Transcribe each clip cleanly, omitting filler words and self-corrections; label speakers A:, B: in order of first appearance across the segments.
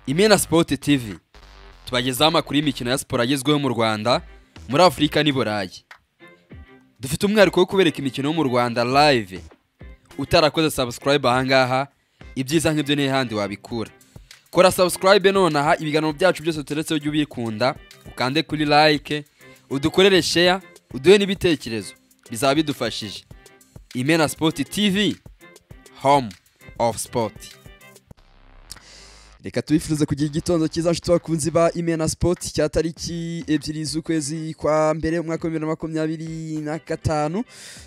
A: Imena Sport TV tubagezaho amakuru y'imikino ya siporo agezweho mu Rwanda, muri Afurika n'i Burayi. Dufite umwihariko wo kubereka imikino yo mu Rwanda live. Utarakoze subscribe ahangaha, ibyiza nk'ibyo ni handi wabikura. Kora subscribe nonaha, ibiganiro byacu byose turetseho ujye ubikunda, ukande kuri like, udukorere share, uduhe n'ibitekerezo bizaba bidufashije. Imena Sport TV, home of sport. Reka tubifurize kugira igitondo cyiza nshuti bakunzi ba Imena Sport cya tariki 2 z'ukwezi kwa mbere umwaka wa 2025.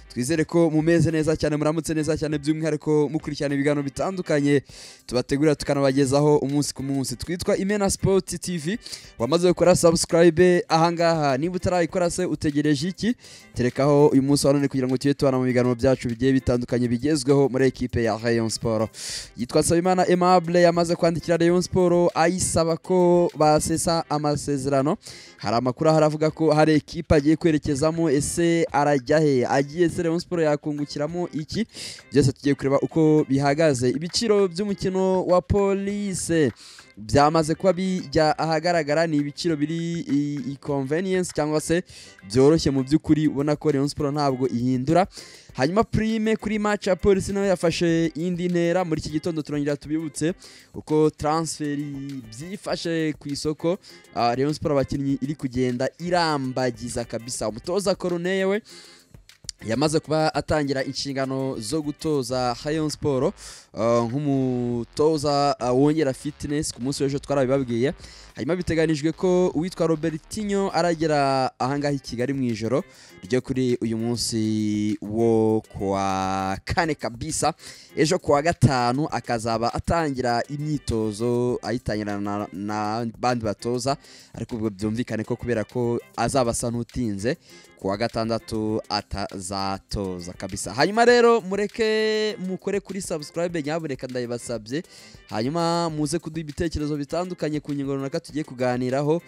A: Twizere ko mumeze neza cyane, muramutse neza cyane, by'umwihariko mukurikirana ibiganiro bitandukanye tubategurira tukanabagezaho umunsi ku munsi. Twitwa Imena Sport TV. Wamaze gukora subscribe ahangaha, niba utarayikora se utegereje iki? Terekaho uyu munsi wa none kugira ngo tujye tubana mu biganiro byacu bigiye bitandukanye bigezweho muri ekipe ya Rayon Sport. Yitwa Nsabimana Aimable yamaze kwandikira Rayon Sport ayisaba ko basesa amasezerano. Hari amakuru aharavuga ko hari ekipe agiye kwerekezamo, ese arajya he? Agiye se Rayon Sport yakungukiramo iki? Byose tugiye kureba uko bihagaze. Ibiciro by'umukino wa Police byamaze kuba bijya ahagaragara, ni ibiciro biri convenience cyangwa se byoroshye mu by'ukuri, ubona ko Rayon Sport ntabwo ihindura. Hanyuma prime kuri match ya Police nayo yafashe indi ntera. Muri iki gitondo turongera tubibutse uko transfer byifashe ku isoko. Rayon Sport abakinnyi iri kugenda irambagiza kabisa. Umutoza Corneille we yamaze kuba atangira inshingano zo gutoza Rayon Sport nk'umutoza wongera fitness. Ku munsi w'ejo twarabibabwiye. Hanyuma biteganijwe ko uwitwa Robertinho aragera ahangaha i Kigali mu ijoro ryo kuri uyu munsi wo kuwa kane kabisa. Ejo kuwa gatanu akazaba atangira imyitozo ayitangirana na bandi batoza, ariko ubwo byumvikane ko kubera ko azaba asa n'utinze kuwa gatandatu atazatoza kabisa. Hanyuma rero mureke mukore kuri subscribe nyabuneka, ndabibasabye. Hanyuma muze kuduha ibitekerezo bitandukanye ku ngingo runaka tugiye kuganiraho.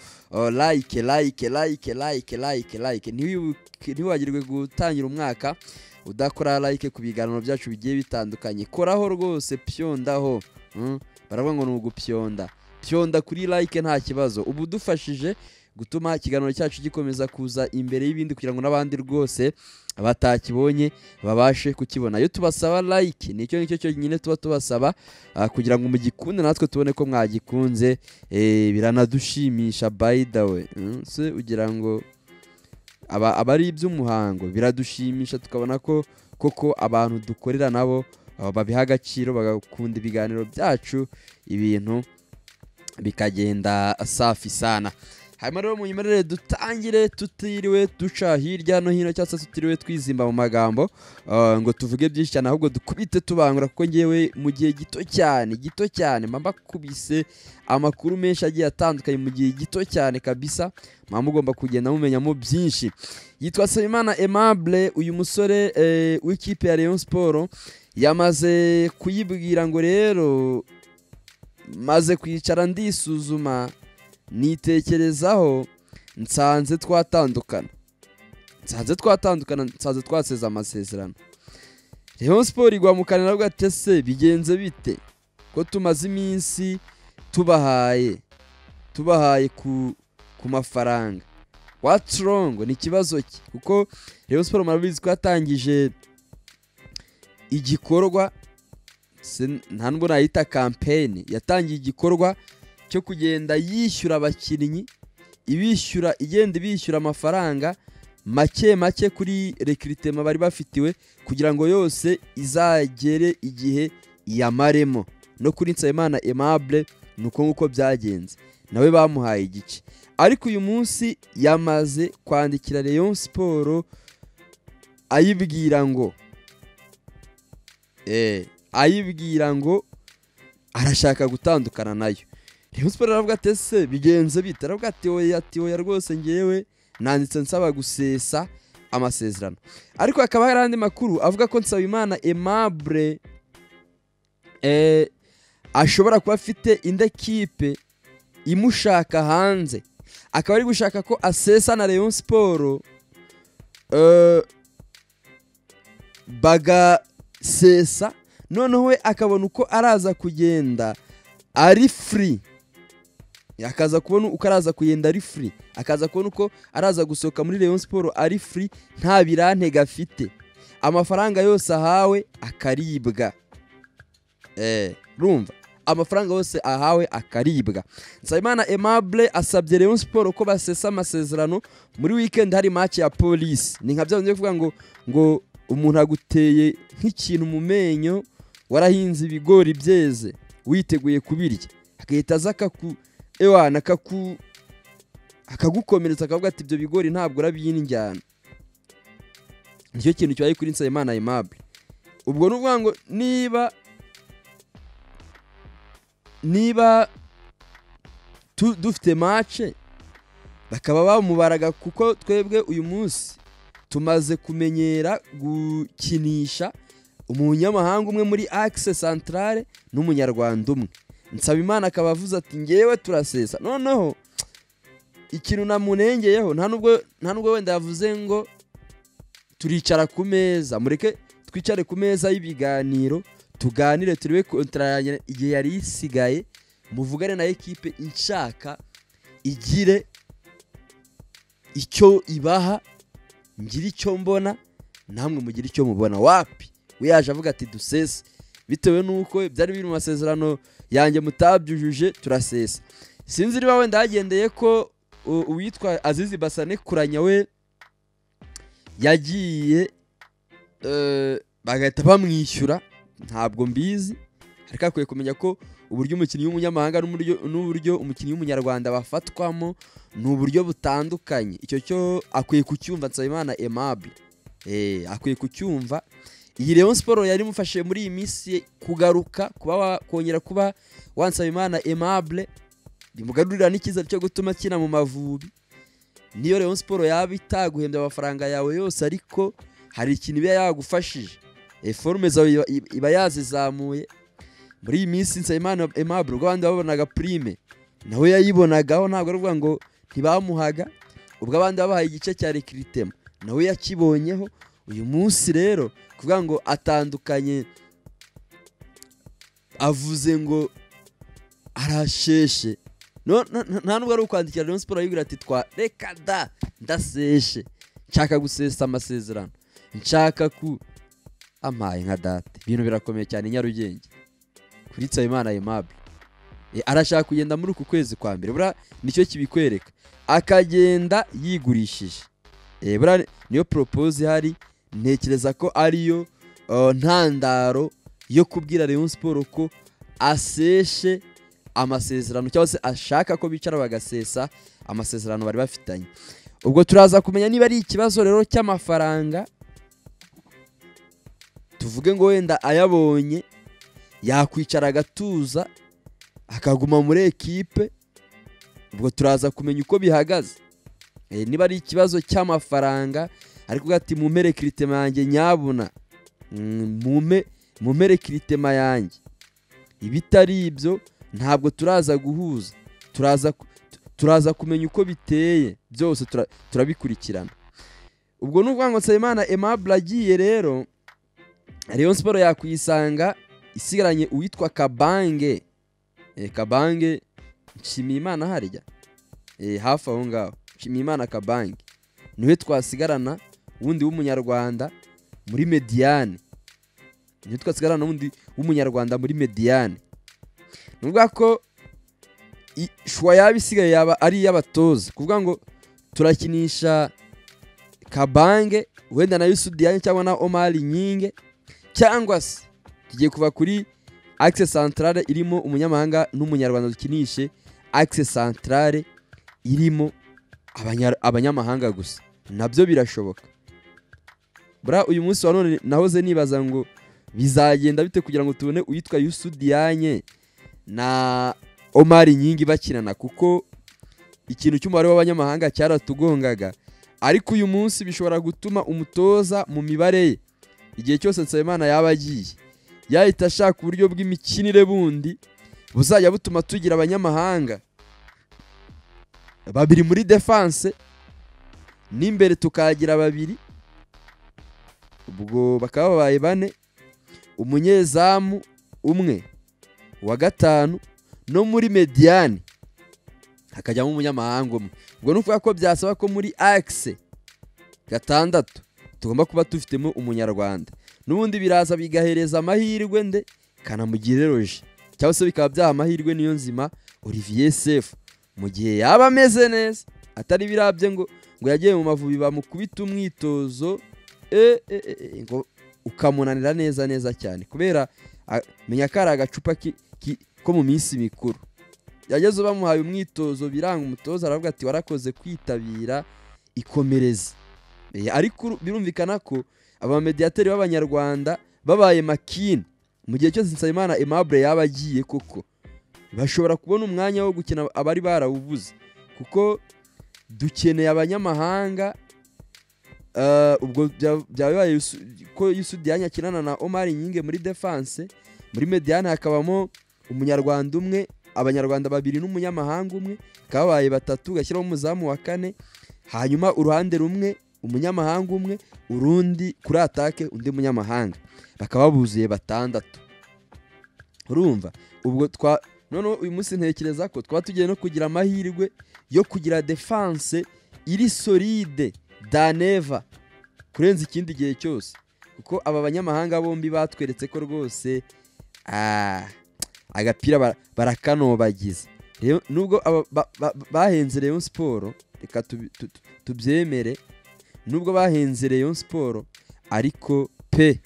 A: Like like like like like like, ntiwibagirwe gutangira umwaka udakora like ku biganiro byacu bigiye bitandukanye. Koraho rwose, pyondaho. Baravuga ngo ni ugupyonda, pyonda kuri like nta kibazo. Ubu dufashije gutuma ikiganiro cyacu gikomeza kuza imbere y'ibindi kugira ngo n'abandi rwose batakibonye babashe kukibona. Iyo tubasaba like nicyo nicyo cyonyine tuba tubasaba, kugira ngo mugikunde natwe tubone ko mwagikunze. Biranadushimisha by the way. Se ugira ngo aba ari iby'umuhango, biradushimisha tukabona ko koko abantu dukorera nabo babiha agaciro, bagakunda ibiganiro byacu, ibintu bikagenda safi sana. Hanyuma rero munyemerere dutangire tutiriwe duca hirya no hino cyangwa se tutiriwe twizimba mu magambo ngo tuvuge byinshi cyane, ahubwo dukubite tubangura, kuko ngewe mu gihe gito cyane gito cyane mba mbakubise amakuru menshi agiye atandukanye mu gihe gito cyane kabisa, mba mugomba kugenda mumenyamo byinshi. Yitwa Nsabimana Aimable, uyu musore w'ikipe ya Rayon Sport yamaze kuyibwira ngo rero maze kwicara ndisuzuma nitekerezaho, nsanze twatandukana, nsanze twatandukana, nsanze twaseza amasezerano. Rayon Sport igwa mu kanwa ati ese bigenze bite ko tumaze iminsi tubahaye ku mafaranga? What's wrong? Ni ikibazo ki? Kuko Rayon Sport murabizi ko yatangije igikorwa, nta nubwo nayita campaign, yatangiye igikorwa cyo kugenda yishyura abakinnyi, ibishyura, igenda ibishyura amafaranga make make kuri recruitment bari bafitiwe, kugira ngo yose izagere igihe yamaremo. No kuri Nsabimana Aimable nuko nkuko byagenze, nawe bamuhaye igice. Ariko uyu munsi yamaze kwandikira Rayon Sport ayibwira ngo ayibwira ngo arashaka gutandukana nayo. Rayon Sport aravuga ati ese bigenze bite? Aravuga ati oya, ati oya rwose ngewe nanditse nsaba gusesa amasezerano. Ariko hakaba hari andi makuru avuga ko Nsabimana Aimable ashobora kuba afite indi ekipe imushaka hanze, akaba ari gushaka ko asesa na Rayon Sport bagasesa, noneho we akabona uko araza kugenda ari free. Akaza kubona uko araza kugenda ari free, akaza kubona uko araza gusohoka muri Rayon Sport ari free, nta birantega afite, amafaranga yose ahawe akaribwa. Urumva amafaranga yose ahawe akaribwa. Nsabimana Aimable asabye Rayon Sport ko basesa amasezerano muri weekend hari match ya Police. Ni nka bya bindi kuvuga ngo umuntu aguteye nk'ikintu mu menyo, warahinze ibigori byeze witeguye kubirya, agahita aza ewana akagukomeretsa, akavuga ati ibyo bigori ntabwo urabiyinjyana. Nicyo kintu cyabaye kuri Nsabimana Aimable. Ubwo ni ukuvuga ngo niba dufite match bakaba bamubaraga, kuko twebwe uyu munsi tumaze kumenyera gukinisha umunyamahanga umwe muri axe centrale n'umunyarwanda umwe. Nsabimana akaba avuze ati ngewe turasesa. Noneho ikintu namunengeyeho, nta nubwo wenda yavuze ngo turicara ku meza, mureke twicare ku meza y'ibiganiro tuganire turebe kontra igihe yari isigaye, muvugane na ekipe inshaka igire icyo ibaha, ngira icyo mbona namwe mugira icyo mubona. Wapi, we yaje avuga ati dusese bitewe nuko byari biri mu masezerano yanjye mutabyujuje, turasesa. Sinzi niba wenda hagendeye ko uwitwa Azizi Basane Kuranya we yagiye bagahita bamwishyura, ntabwo mbizi, ariko akwiye kumenya ko uburyo umukinnyi w'umunyamahanga n'uburyo umukinnyi w'umunyarwanda bafatwamo ni uburyo butandukanye. Icyo cyo akwiye kucyumva Nsabimana Aimable, akwiye kucyumva. Iyi Rayon Sport yari imufashije muri iyi minsi kugaruka kuba kongera kuba wa Nsabimana Aimable, bimugarurira n'icyizere cyo gutuma akina mu Mavubi. Niyo Rayon Sport yaba itaguhembye amafaranga yawe yose, ariko hari ikintu iba yagufashije, forme zawe iba yazizamuye. Muri iyi minsi Nsabimana Aimable ubwo abandi babonaga prime nawe yayibonagaho, ntabwo ari ukuvuga ngo ntibamuhaga, ubwo abandi babahaye igice cya recruitment nawe yakibonyeho. Uyu munsi rero kuvuga ngo atandukanye, avuze ngo arasheshe, nta nubwo ari ukwandikira Rayon Sport ayibwira ati twa reka da ndaseshe, nshaka gusesa amasezerano, nshaka ku amaye nka date. Ibintu birakomeye cyane Nyarugenge kuri Nsabimana Aimable. Arashaka kugenda muri uku kwezi kwa mbere, bura nicyo kibikwereka, akagenda yigurishije. Bura niyo propose ihari, ntekereza ko ariyo ntandaro yo kubwira Rayon Sport ko aseshe amasezerano, cyangwa se ashaka ko bicara bagasesa amasezerano bari bafitanye. Ubwo turaza kumenya niba ari ikibazo rero cy'amafaranga, tuvuge ngo wenda ayabonye yakwicara agatuza akaguma muri ekipe. Ubwo turaza kumenya uko bihagaze, niba ari ikibazo cy'amafaranga, ariko ati mumpe recruitment yanjye nyabuna, mumpe recruitment yanjye, ibitari ibyo ntabwo turaza guhuza, turaza kumenya uko biteye byose, turabikurikirana. Ubwo ni ukuvuga ngo Nsabimana Aimable agiye rero, Rayon Sport yakwisanga isigaranye uwitwa Kabange, Kabange Nshimiyimana harya, hafi aho ngaho Nshimiyimana Kabange niwe twasigarana wundi w'umunyarwanda muri mediane, niwe twasigarana wundi w'umunyarwanda muri mediane. Nuvuga ko shwa yaba isigaye yaba ari iy'abatoza, kuvuga ngo turakinisha Kabange wenda na Youssou Diagne cyangwa na Omar Nyinge, cyangwa se tugiye kuva kuri axe centrale irimo umunyamahanga n'umunyarwanda, dukinishe axe centrale irimo abanyamahanga gusa, nabyo birashoboka. Bura uyu munsi wa none nahoze nibaza ngo bizagenda bite kugira ngo tubone uwitwa Youssou Diagne na Omar Nyingi bakinana, kuko ikintu cy'umubare w'abanyamahanga cyaratugongaga. Ariko uyu munsi bishobora gutuma umutoza mu mibare ye igihe cyose Nsabimana yaba agiye yahita ashaka uburyo bw'imikinire bundi buzajya butuma tugira abanyamahanga babiri muri defense n'imbere tukagira babiri, ubwo bakaba babaye bane, umunyezamu umwe wa gatanu, no muri mediane Hakajyamo umunyamahanga umwe. Ubwo ni ukuvuga ko byasaba ko muri axe 6 tugomba kuba dufitemo umunyarwanda. N'ubundi biraza bigahereza amahirwe nde Kanamugire Roger, cyangwa se bikaba byaha amahirwe niyo nzima Olivier Sefu mu gihe yaba ameze neza, atari birabye ngo yagiye mu Mavubi bamukubita umwitozo ngo ukamunanira neza neza cyane, kubera menya ko ari agacupa ko mu minsi mikuru. Yageze bamuhaye umwitozo biranga, umutoza aravuga ati warakoze kwitabira, ikomereze. Ariko birumvikana ko abamediateri b'abanyarwanda babaye makini mu gihe cyose Nsabimana Aimable yaba agiye, koko bashobora kubona umwanya wo gukina abari barawubuze, kuko dukeneye abanyamahanga. Ubwo byabaye ko Youssou Diagne akinana na Omar Nyinge muri defense, muri mediane hakabamo umunyarwanda umwe, abanyarwanda 2 n'umunyamahanga umwe, kabaye 3, gashyiraho umuzamu wa 4, hanyuma uruhande rumwe umunyamahanga umwe, urundi kuri atake undi munyamahanga, bakaba buzuye 6. Urumva ubwo none uyu munsi ntekereza ko twaba tugiye no kugira amahirwe yo kugira defense iri solide daneva kurenza ikindi gihe cyose, kuko aba banyamahanga bombi batweretse ko rwose agapira barakanobagiza. Nubwo bahenze Rayon Sport, reka tubyemere, nubwo bahenze Rayon Sport, ariko pe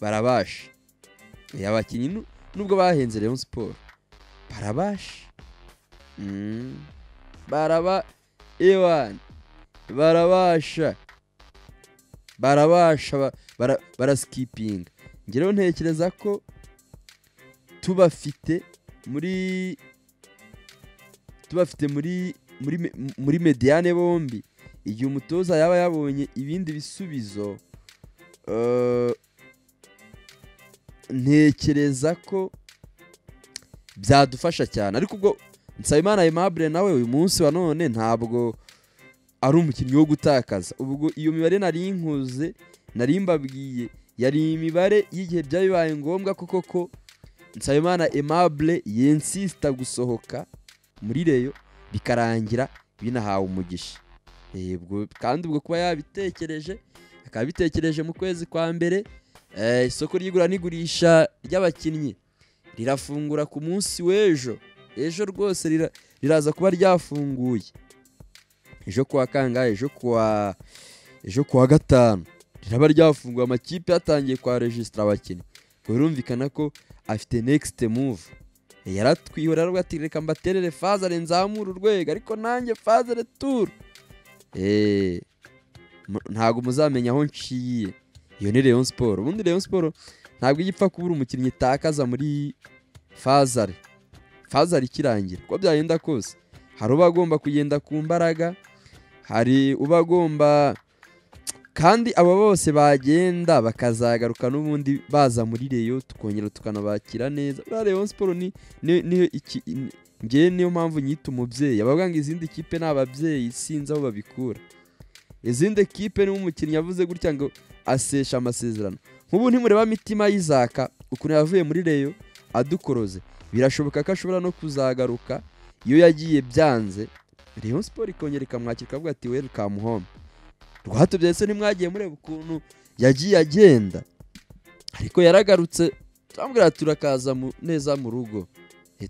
A: barabasha. Abakinnyi nubwo bahenze Rayon Sport barabasha. Barabasha barabasha, baraskipinga. Njye rero ntekereza ko tubafite muri mediane bombi, igihe umutoza yaba yabonye ibindi bisubizo, ntekereza ko byadufasha cyane. Ariko ubwo Nsabimana Aimable nawe uyu munsi wa none ntabwo ari umukinnyi wo gutakaza. Ubwo iyo mibare nari nkuze, nari mbabwiye, yari imibare y'igihe byabaye ngombwa koko ko Nsabimana Aimable yensista gusohoka muri Rayon, bikarangira binahawe umugisha. Kandi ubwo kuba yabitekereje, akabitekereje mu kwezi kwa mbere, isoko ry'igura n'igurisha ry'abakinnyi rirafungura ku munsi w'ejo. Ejo rwose riraza kuba ryafunguye. Ejo kuwa kangahe? Ejo kuwa 5 riraba ryafunguye, amakipe yatangiye kwa registra abakinnyi. Birumvikana ko afite next move. Yaratwihora aravuga ati reka mbaterere fazare nzamura urwego, ariko nanjye fazare tour. Ntago muzamenya aho nciye. Iyo ni Rayon Sport. Ubundi Rayon Sport ntabwo igipfa kubura umukinnyi itakaza muri fazare. Fazare ikirangira uko byagenda kose, hari uba agomba kugenda ku mbaraga, hari uba agomba, kandi abo bose bagenda bakazagaruka n'ubundi baza muri Rayon, tukongera tukanabakira neza. Buriya Rayon Sport ni ngewe niyo mpamvu nyita umubyeyi. Abavuga ngo izindi kipe ni ababyeyi, sinzi aho babikura. Izindi kipe ni umukinnyi yavuze gutya ngo asesha amasezerano. Nk'ubu ntimureba Mitima Isaac ukuntu yavuye muri Rayon adukoroze, birashoboka ko ashobora no kuzagaruka iyo yagiye byanze, Rayon Sport ikongera ikamwakira ikavuga ati welcome home. Rwatubyaye se ntimwagiye mureba ukuntu yagiye agenda, ariko yaragarutse turamubwira turakaza neza mu rugo.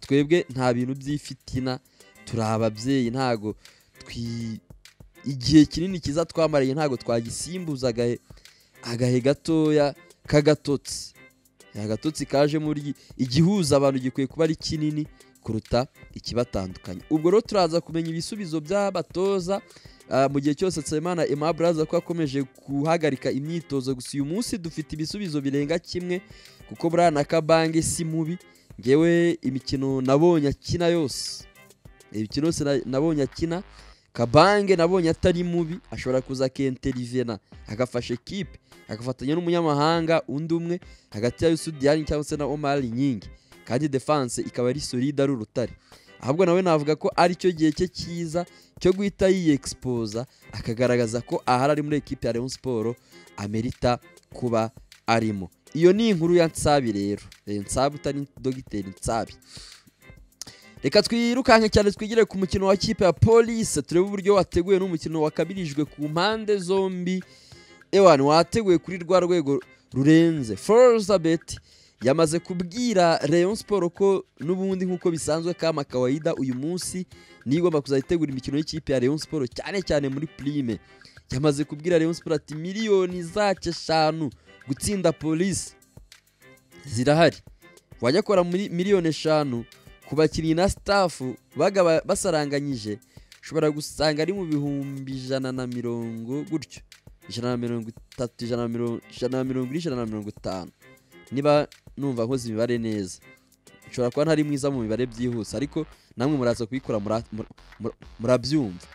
A: Twebwe nta bintu by'ifitina, turi ababyeyi, ntago igihe kinini kiza twamariye ntago twagisimbuza agahe gatoya k'agatotsi. Agatotsi kaje muri igihuza abantu gikwiye kuba ari kinini kuruta ikibatandukanye. Ubwo rero turaza kumenya ibisubizo by'abatoza mu gihe cyose Nsabimana Aimable aza ko akomeje guhagarika imyitozo. Gusa uyu munsi dufite ibisubizo birenga kimwe, kuko buriya na Kabange si mubi. Ngewe imikino nabonye akina yose, imikino yose nabonye akina, Kabange nabonye atari mubi, ashobora kuza kenterivena agafasha ekipe, agafatanya n'umunyamahanga undi umwe hagati ya Youssou Diagne cyangwa se na Omar Nyingi, kandi defense ikaba ari solide, ari urutare. Ahubwo nawe navuga ko ari cyo gihe cye cyiza cyo guhita yiyexposa, akagaragaza ko ahari ari muri ekipe ya Rayon Sport amerita kuba arimo. Iyo ni inkuru ya Nsabi rero. Nsabi utari dogiteri Nsabi. Reka twirukanke cyane twigire ku mukino wa kipe ya Police, turebe uburyo wateguye n'umukino wakabirijwe ku mpande zombi. Ewan wateguye kuri rwa rwego rurenze. Forza Bet yamaze kubwira Rayon Sport ko n'ubundi nkuko bisanzwe kama kawaida uyu munsi nigomba kuzayitegura imikino y'ikipe ya Rayon Sport cyane cyane muri prime. Yamaze kubwira Rayon Sport ati miliyoni zacu 5 gutsinda Police zirahari. Wajya kora muri miliyoni 5 ku bakinnyi na staff bagaba basaranganyije, ushobora gusanga ari mu bihumbi 150 gutyo, 130, 140, 150. Niba numva nkoze imibare neza, nshobora kuba ntari mwiza mu mibare byihuse, ariko namwe muraza kubikora murabyumva.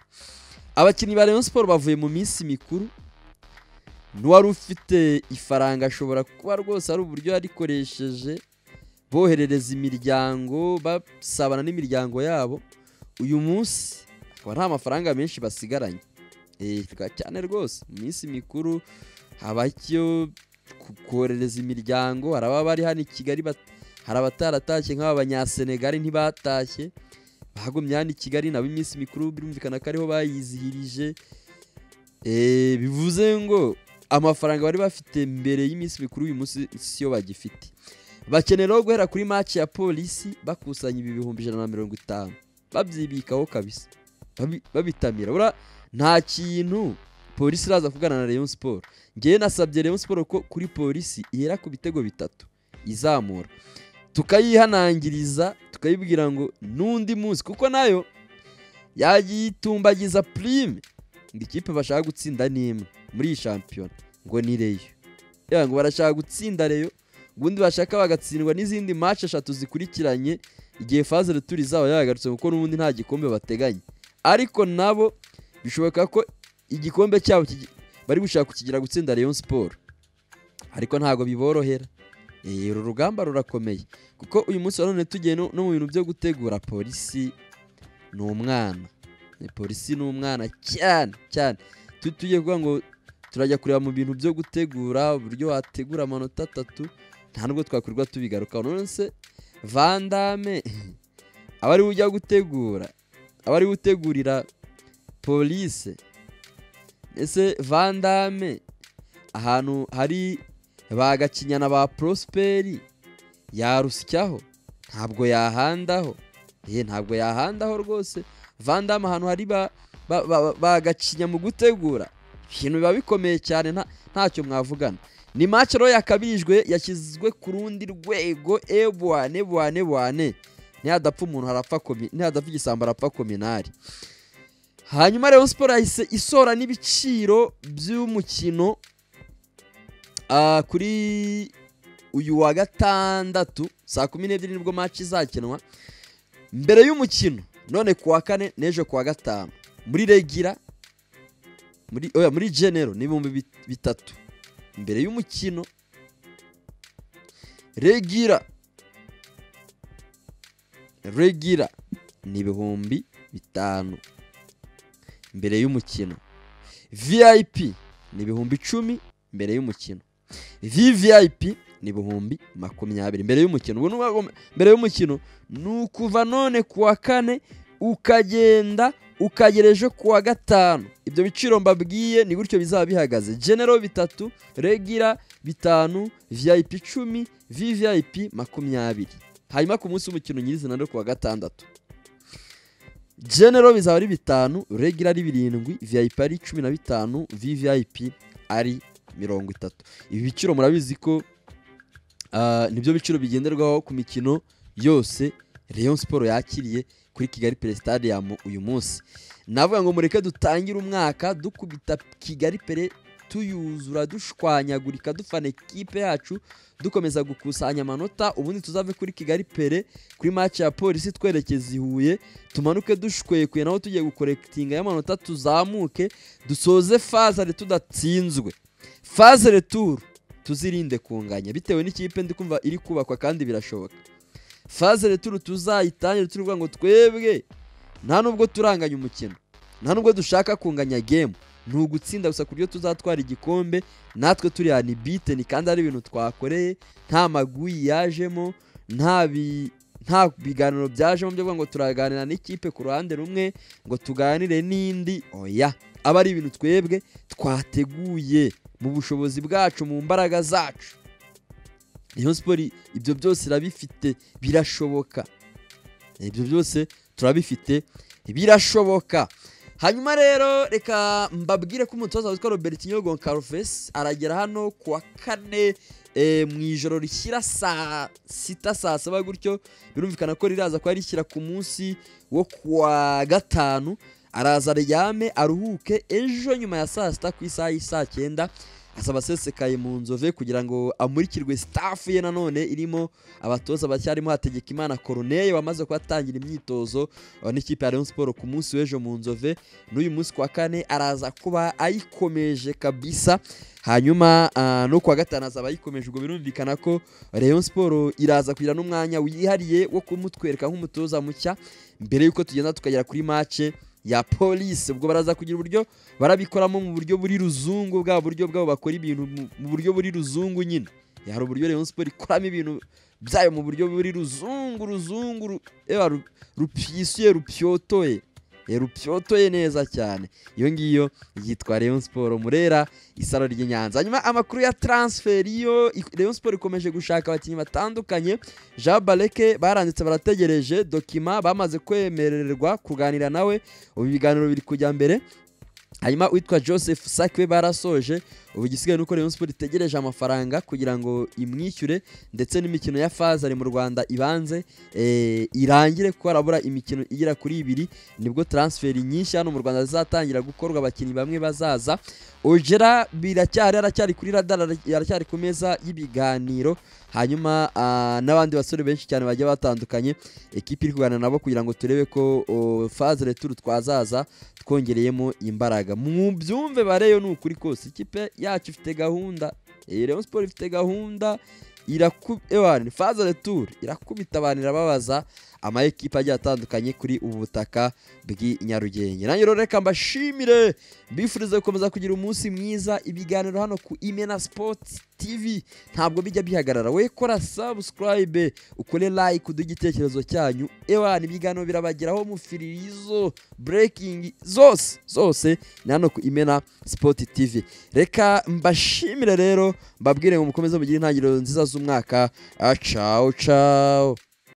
A: Abakinnyi ba Rayon Sport bavuye mu minsi mikuru, n'uwari ufite ifaranga ashobora kuba rwose ari uburyo yarikoresheje boherereza imiryango, basabana n'imiryango yabo. Uyu munsi akaba nta mafaranga menshi basigaranye cyane rwose. Mu minsi mikuru haba icyo koherereza imiryango, hari ababa bari hano i Kigali, hari abataratashye nk'aba banyasenegali ntibatashye, bagumye hano i Kigali nabo iminsi mikuru birumvikana ko ariho bayizihirije. Bivuze ngo amafaranga bari bafite mbere y'iminsi mikuru uyu munsi siyo bagifite. Bakenera guhera kuri match ya Polisi bakusanya ibi 150,000 babyibikaho kabisa, babitamira. Ura nta kintu Polisi iraza kugana na Rayon Sport. Ngewe nasabye Rayon Sport ko kuri Polisi ihera ku bitego 3 izamura, tukayihanangiriza tukayibwira ngo n'undi munsi, kuko nayo yagitumbagiza prime ngo ikipe bashaka gutsinda nimwe muri iyi shampiyona ngo ni Rayon. Ngo barashaka gutsinda Rayon, ubundi bashaka bagatsindwa n'izindi match 3 zikurikiranye igihe phase retour izaba yagarutse, kuko n'ubundi nta gikombe bateganya. Ariko nabo bishoboka ko igikombe cyabo bari gushaka kukigira gutsinda Rayon Sport, ariko ntago biborohera. Uru rugamba rurakomeye, kuko uyu munsi wa none tugiye no mu bintu byo gutegura. Polisi ni umwana, Polisi ni umwana cyane cyane. Tugiye kuvuga ngo turajya kureba mu bintu byo gutegura uburyo wategura amanota 3, nta nubwo twakwirwa tubigaruka. None se Vandame abari ujya gutegura, abari gutegurira Police, ese Vandame ahantu hari bagakinyana ba Prosperi yarusyaho, ntabwo yahandaho. Ntabwo yahandaho rwose. Vandame ahantu hari bagakinya mu gutegura ibintu biba bikomeye cyane, ntacyo mwavugana. Ni match rero yakabirijwe, yashyizwe ku rundi rwego. Ebwane bwane bwane, ntihadapfa umuntu harapfa komi, ntihadapfa igisambo harapfa kominari. Hanyuma Rayon Sport yahise isora n'ibiciro by'umukino kuri uyu wa gatandatu saa 12 nibwo match izakinwa. Mbere y'umukino none kuwa kane n'ejo kuwa gatanu muri Regira, muri General ni 3,000 mbere y'umukino. Regira ni 5,000 mbere y'umukino. VIP ni 10,000 mbere y'umukino. VVIP ni 20,000 mbere y'umukino. Ubu mbere y'umukino ni ukuva none kuwa kane ukagenda ukagera ejo kuwa gatanu. Ibyo biciro mbabwiye ni gutyo bizaba bihagaze. General 3, Regira 5, VIP 10, VVIP 20. Hanyuma ku munsi w'umukino nyirizina no kuwa gatandatu, General bizaba ari 5, Regira ari 7, VIP ari 15, VVIP ari 30. Ibi biciro murabizi ko nibyo biciro bigenderwaho ku mikino yose Rayon Sport yakiriye kuri Kigali Pele Stadium uyu munsi. Navuga ngo mureke dutangire umwaka dukubita Kigali Pele, tuyuzura, dushwanyagurika, dufana ekipe yacu, dukomeza gukusanya amanota, ubundi tuzave kuri Kigali Pele kuri match ya Polisi twerekeza i Huye, tumanuke dushwekuye naho tugiye gukorektinga y'amanota, tuzamuke dusoze phase tudatsinzwe. Phase retour tuzirinde kunganya bitewe n'ikipe ndi kumva iri kubakwa kandi birashoboka. Phase retour tuzayitangire turuvuga ngo twebwe nta nubwo turanganya umukino, nta nubwo dushaka kunganya game, Ni ugutsinda gusa ku buryo tuzatwara igikombe natwe turi unbeaten, kandi ari ibintu twakoreye, nta maguyi yajemo, nta biganiro byajemo byo kuvuga ngo turaganira n'ikipe ku ruhande rumwe ngo tuganire n'indi. Oya, aba ari ibintu twebwe twateguye mu bushobozi bwacu, mu mbaraga zacu. Rayon Sport ibyo byose irabifite, birashoboka. Ibyo byose turabifite, birashoboka. Hanyuma rero reka mbabwire ko umutoza witwa Robertinho Goncalves aragera hano kuwa kane mu ijoro rishyira saa 6 saa 7 gutyo, birumvikana ko riraza kuba rishyira ku munsi wo kuwa gatanu. Araza aryame aruhuke, ejo nyuma ya saa 6 ku isaha y'isaa 9 asaba asesekaye mu Nzove kugira ngo amurikirwe staff ye nanone irimo abatoza bacyarimo Hategekimana Corneille wamaze kubatangira imyitozo n'ikipe ya Rayon Sport ku munsi w'ejo mu Nzove. N'uyu munsi kwa kane araza kuba ayikomeje kabisa, hanyuma no kuwa gatanu azaba ayikomeje. Ubwo birumvikana ko Rayon Sport iraza kugira n'umwanya wihariye wo kumutwereka nk'umutoza mushya mbere yuko tugenda tukagera kuri match ya Police. Ubwo baraza kugira uburyo barabikoramo mu buryo buri ruzungu, bwa buryo bwabo bakora ibintu mu buryo buri ruzungu nyine. Hari uburyo Rayon Sport ikoramo ibintu byayo mu buryo buri ruzungu ruzungu, rupyisuye, rupyotoye, rupyotoye neza cyane. Iyo ngiyo yitwa Rayon Sport Murera isaro ry'Inyanza. Hanyuma amakuru ya transfer, yo Rayon Sport ikomeje gushaka abakinnyi batandukanye. Jean Baleke baranditse, barategereje dokima, bamaze kwemererwa kuganira nawe, ubu ibiganiro biri kujya mbere. Hanyuma witwa Joseph Sakwe barasoje, ubu igisigaye nuko Rayon Sport itegereje amafaranga kugira ngo imwishyure, ndetse n'imikino ya Fazari mu Rwanda ibanze irangire, kuko harabura imikino igera kuri 2 nibwo transfer nyinshi hano mu Rwanda zizatangira gukorwa, abakinnyi bamwe bazaza. Ojera biracyari, aracyari kuri radar, aracyari ku meza y'ibiganiro. Hanyuma n'abandi basore benshi cyane bagiye batandukanye ekipi iri kuganira nabo kugira ngo turebe ko phase retour twazaza twongereyemo imbaraga. Mu byumve bareyo ni ukuri kose, ikipe yacu ifite gahunda, Rayon Sport ifite gahunda, phase retour irakubita abantu, irababaza ama ekipe agiye atandukanye kuri ubu butaka bw'i Nyarugenge. Nanjye rero reka mbashimire, mbifurize gukomeza kugira umunsi mwiza. Ibiganiro hano ku Imena Sports TV ntabwo bijya bihagarara. We kora subscribe, ukore like, uduhe igitekerezo cyanyu. Ewana, ibiganiro birabageraho mufiririzo, breaking zose zose ni hano ku Imena Sport TV. Reka mbashimire rero, mbabwire ngo mukomeze mugire intangiriro nziza z'umwaka. Ciao ciao.